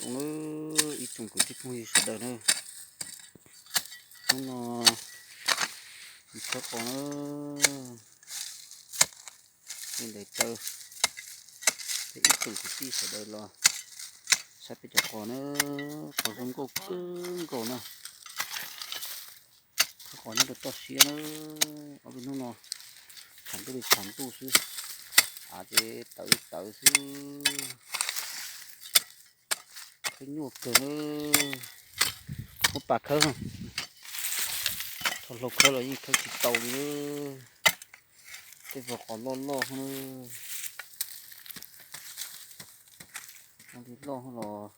Ib tsoom kwv tij phooj ywg sawv daws na, hnub no khawb qos na, li ntawd taw, peb ib tsoom kwv tij sawv daws los saib peb cov qos na, qos zoo nkauj kawg nkaus na. Khawb qos nyob rau toj siab na, ob peb hnub no tshav ntuj li tshav ntuj xwb, av ces tawv li tawv xwb. Khawb nyuaj kawg na, muab pas khawb, tho hlau khawb los yeej khawb tsis tau li. Tej vov qos loj loj na, loj loj los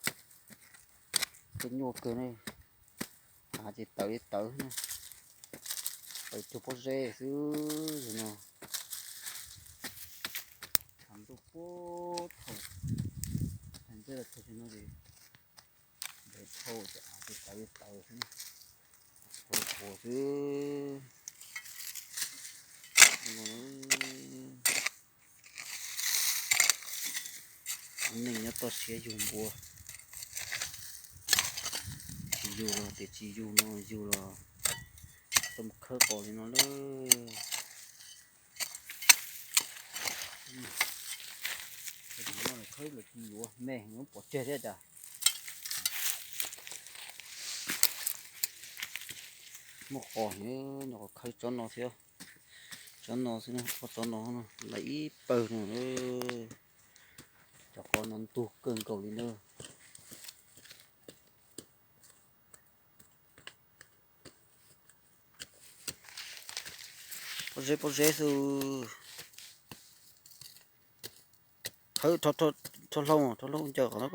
khawb nyuaj kawg na. Av ces tawv li tawv na, tawv cuag pob zeb xwb no. Tshav ntuj puag thaum, tshav ntuj thaum no ces ntev dhau ces av ces tawv li tawv xwb, qhuav qhuav xwb. Neeg nyob toj siab yug npua, tsis yug los tias tsis yug no, yug los tau mus khawb qos li no lawm. Khawb los tsis yuav me, pov tseg thiab cas. Muaj qos, nyuam qhuav khawb tsob no thiab, tsob no xwb, ob tsob no lawm ib pawg no. Cov qos no ntug kawg nkaus li na. Pob zeb pob zeb xwb. Khawb, rho hlau, rho hlau ncaws qhov no.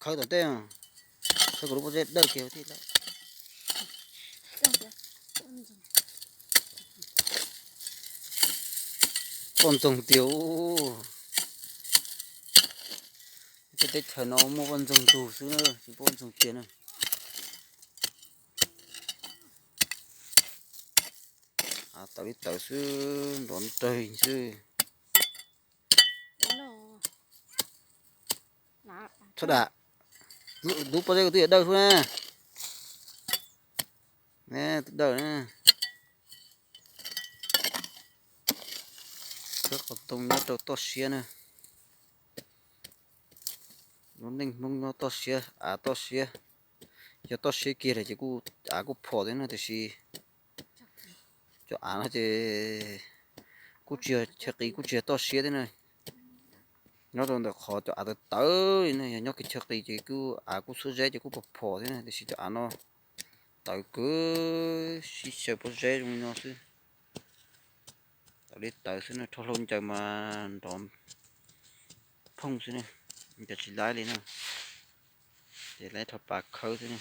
Khawb tom tej, khawb kom lub pob zeb dawj kiag thiaj lawm. Poj ntxoog tiag. Tej teb chaws no muaj poj ntxoog ntug xwb na, tsis poj ntxoog tiag na. Av tawv li tawv xwb, nrov nrawg xwb. Txhob dam, lub pob zeb ko twb yuav dawj xwb na. Twb dawj na. Khawb qos ntoo nyob rau toj siab na. Lub neej Hmoob nyob toj siab, av toj siab. Yog toj siab kiag lawm ces kuj av kuj phom thiab na, tiam sis cov av no ces kuj tsis yog chaw qis, kuj tsis yog toj siab thiab na. Nyob rau ntawm qhov cov av tawv tawv li no, yog nyob kiag chaw qis ces kuj av kuj xub zeb ces kuj phom phom thiab na, tiam sis cov av no tawv kawg, sib xyaw pob zeb zoo li no xwb. Tawv li tawv xwb na, rho hlau ncaws mas nrov phooj xwb na, ncaws tsis laib li na. Ces laib rho pas khawb xwb na.